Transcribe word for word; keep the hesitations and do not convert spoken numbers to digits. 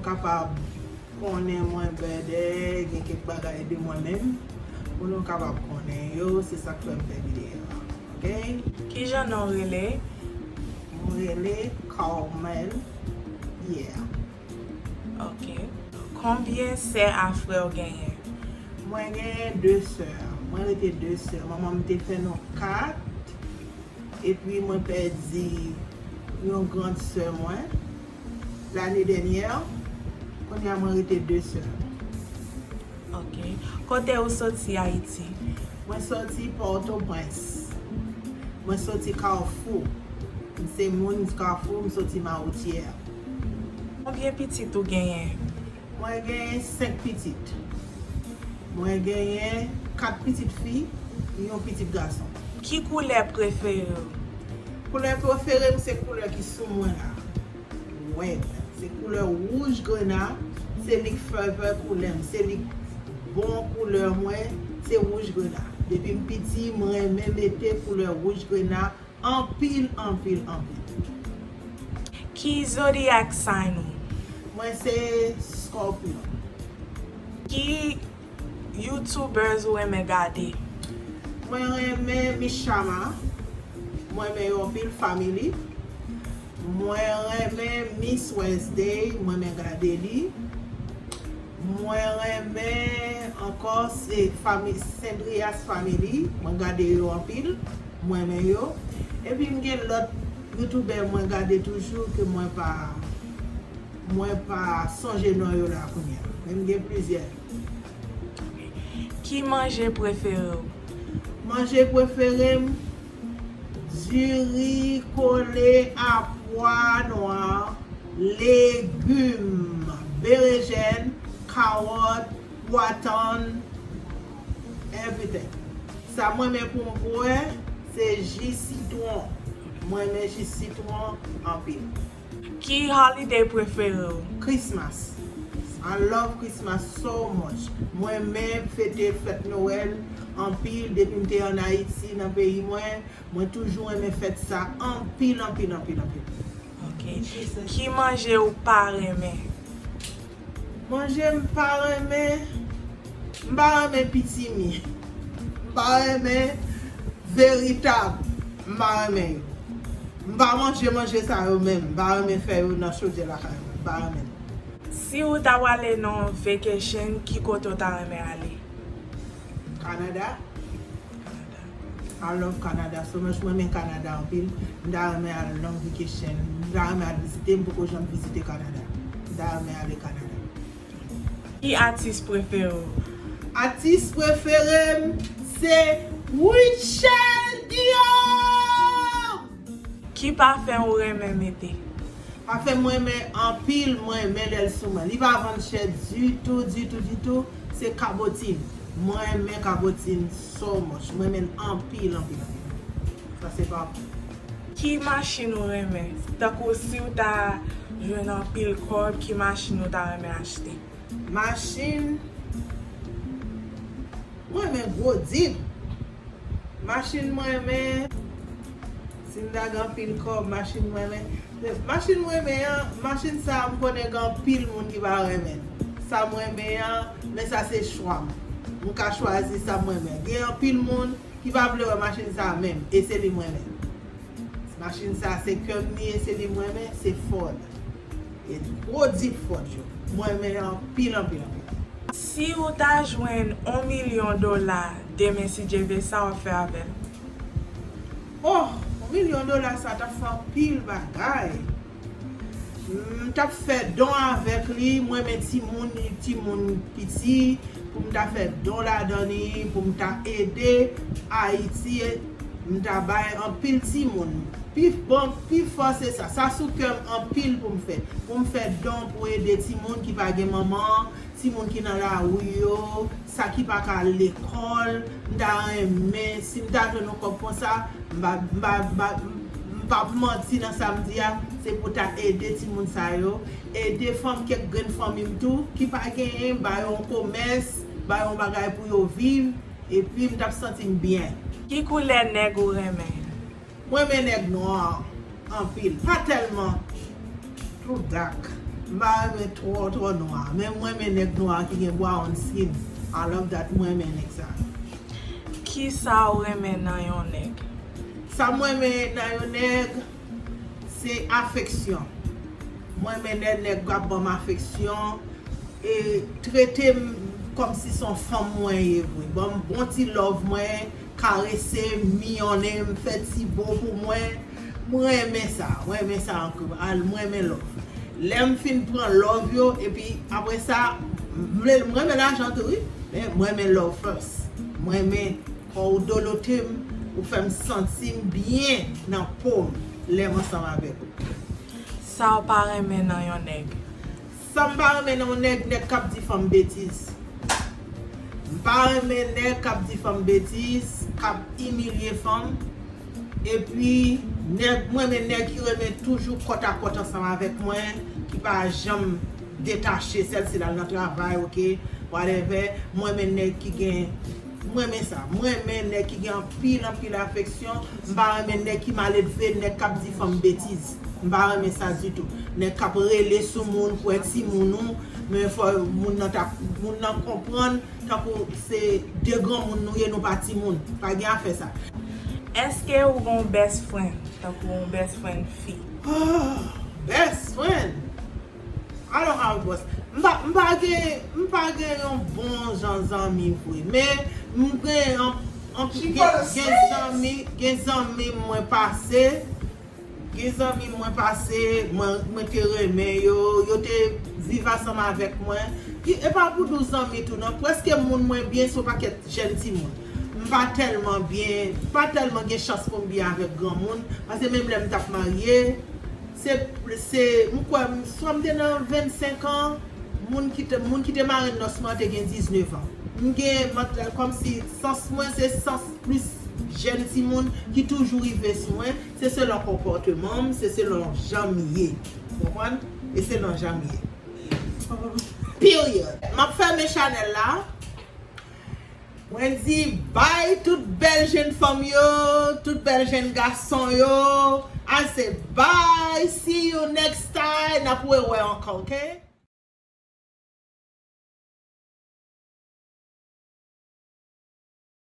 Kapab konnen mwen bèdè, gen kèk bagay de mwen menm, pou nou kapab konnen yo, se sa k fè m fè videyo a. Oke? Kijan non rele? Mwen rele Carmel Pierre. Ok. Konbyen sè a frè w genyen? Mwen genyen de sè. Mwen rete de sè. Manman m te fè nou kat. Epi mwen pèdi yon grand sè mwen lane dènyè. Kounye a mwen rete de sè. Ok. Kote ou soti Ayiti? Mwen soti Pòtoprens. Mwen soti Kafou. M se moun Kafou, m soti Mawotyè. Konbyen pitit ou genyen? Mwen genyen senk pitit. Mwen genyen kat pitit fi, yon pitit gason. Ki koulè prefere w? Koulè prefere m se koulè ki sou mwen la. Wè, se koulè wouj grena, se li k favè koulè m, se li k bon koulè mwen, se wouj grena. Depi m piti, mwen renmen mete koulè wouj grena anpil, anpil, anpil. Ki zodiac sign ou? Mwen se Scorpio. Ki YouTubers ou renmen gade? Mwen renmen Miss Chama. Mwen renmen yo anpil, Family. Mwen renmen Miss Wednesday, mwen renmen gade li. Mwen renmen ankò se fami, Cendrias Family, mwen gade yo anpil, mwen renmen yo. Epi m gen lòt youtubè mwen gade toujou ke mwen pa, mwen pa sonje non yo la kounye a. Men m gen plizyè. Ki manje prefere w? Manje prefere m, diri kole a pwa nwa, legim, berejèn, kawòt, pwa tann, everything. Sa mwen renmen pou m bwè, se ji sitwon. Mwen renmen ji sitwon anpil. Ki holiday prefere w? Christmas. I love Christmas so much. Mwen renmen fete fèt Nwèl anpil. Depi m te ann Ayiti, nan peyi mwen, mwen toujou renmen fèt sa anpil, anpil, anpil, anpil. Ok. Ki manje ou pa renmen? Manje m pa renmen, m pa renmen pitimi. M pa renmen veritab. M pa renmen yo. M pa manje manje sa yo menm. M pa renmen fè yo nan chodyè lakay mwen. M pa renmen. Si ou ta pral ale nan yon vacation, ki kote ou ta renmen ale? Kanada. I love Canada so much. Mwen renmen Kanada anpil. M ta renmen al nan vacation. M ta renmen al vizite. M poko janm vizite Kanada. M ta renmen ale Kanada. Ki atis prefere w? Atis prefere m se Rutshelle Guillaume. Ki pafen ou renmen mete? Pafen mwen renmen anpil, mwen renmen lè l sou mwen. Li pa vann chè ditou, ditou, ditou. Se kabotin. Mwen renmen kabotin so much. Mwen renmen l anpil, anpil, anpil. Sa se pa. Ki machin ou renmen? Tankou si w ta jwenn anpil kòb, ki machin ou ta renmen achte? Machin, mwen renmen gwo dip. Machin mwen renmen, si m ta gen anpil kòb, machin mwen renmen. Machin mwen renmen an, machin sa a, m konnen gen anpil moun ki pa renmen l. Sa mwen renmen an, men sa se chwa m. M ka chwazi sa mwen renmen. Gen anpil moun ki pa vle wè machin sa a menm, e se li mwen renmen. Machin sa a se kè m li ye, se li mwen renmen, se Ford. E gwo dip Ford yo. Mwen renmen anpil, anpil, anpil. Si ou ta jwenn yon milyon dola demen, si Dye vle, sa w ap fè avè l? Oh, yon milyon dola sa t ap fè anpil bagay. M t ap fè don avèk li, mwen renmen timoun, timoun piti, pou m ta fè don ladan li, pou m ta ede Ayiti, m ta bay anpil timoun. Pi bon, pi fò se sa. Sa sou kè m anpil pou m fè. Pou m fè don pou ede timoun ki pa gen manman, timoun ki nan lari yo, sa ki pa ka al lekòl. M ta renmen, si m ta jwenn yon kòb konsa, m pa, m pa, m pa, m p ap manti nan sa m di a, se pou ta ede timoun sa yo, ede fanm, kèk grenn fanmi m tou, ki pa genyen, ba yo yon komès, ba yo yon bagay pou yo viv, epi m t ap santi m byen. Ki koulè nèg ou renmen? Mwen renmen nèg nwa anpil, pa tèlman too dark. M pa renmen twò twò nwa, men m renmen nèg nwa ki gen brown skin. I love that, m renmen nèg sa. Kisa w renmen nan yon nèg? Sa m renmen nan yon nèg, se afeksyon. M renmen lè nèg ap ban m afeksyon, e trete m kòmsi se yon fanm mwen ye vre. Ban m bon ti love mwen, karese m, miyonnen m, fè ti bo pou mwen. M renmen sa, m renmen sa anpil. Al, m renmen love. Lè m fin pran love yo, epi apre sa, m vle, m renmen lajan tou, wi. Men m renmen love first. M renmen kò w dolote m, ou fè m santi m byen nan po m lè m ansanm avèk ou. Sa w pa renmen nan yon nèg? Sa m pa renmen nan yon nèg, nèg k ap di fanm betiz. M pa renmen nèg k ap di fanm betiz, k ap imilye fanm. Epi, nèg, m renmen nèg ki renmen toujou kòtakòt ansanm avèk mwen, ki pa janm detache, sèl si l al nan travay, oke, whatever. M renmen nèg ki gen, m renmen sa. M renmen nèg ki gen anpil, anpil afeksyon. M pa renmen nèg ki maledve, nèg k ap di fanm betiz. M pa renmen sa ditou. Nèg k ap rele sou moun, kwè timoun ou, men fò moun nan ta, moun nan konprann, tankou se de granmoun nou ye, nou pa timoun. Pa gen afè sa. Èske ou gon best friend, tankou yon best friend fi? Ah, best friend? I don't have a boss. M pa, m pa gen, m pa gen yon bon jan zanmi vre. Men m gen an, an, gen, gen zanmi, gen zanmi mwen pase. Gen zanmi mwen pase, mwen, mwen te renmen yo, yo te viv ansanm avèk mwen. E pa pou di w zanmi tou non, prèske moun mwen byen se yon pakèt jèn timoun. M pa tèlman byen, m pa tèlman gen chans pou m byen avèk granmoun, paske menm lè m t ap marye, se, se, m kwè, m, swa m te nan vennsenk an, moun ki te, moun ki te marrenn nòs mwen an te gen diznèf an. M gen, kòmsi, sans mwen se sans plis jèn timoun ki toujou rive sou mwen, se selon konpòteman m, se selon jan m ye. Ou konprann? E selon jan m ye. Period. M ap fèmen chanèl la. Mwen di bye tout bèl jèn fanm yo, tout bèl jèn gason yo. I say bye, see you next time. N ap rewè ankò, oke?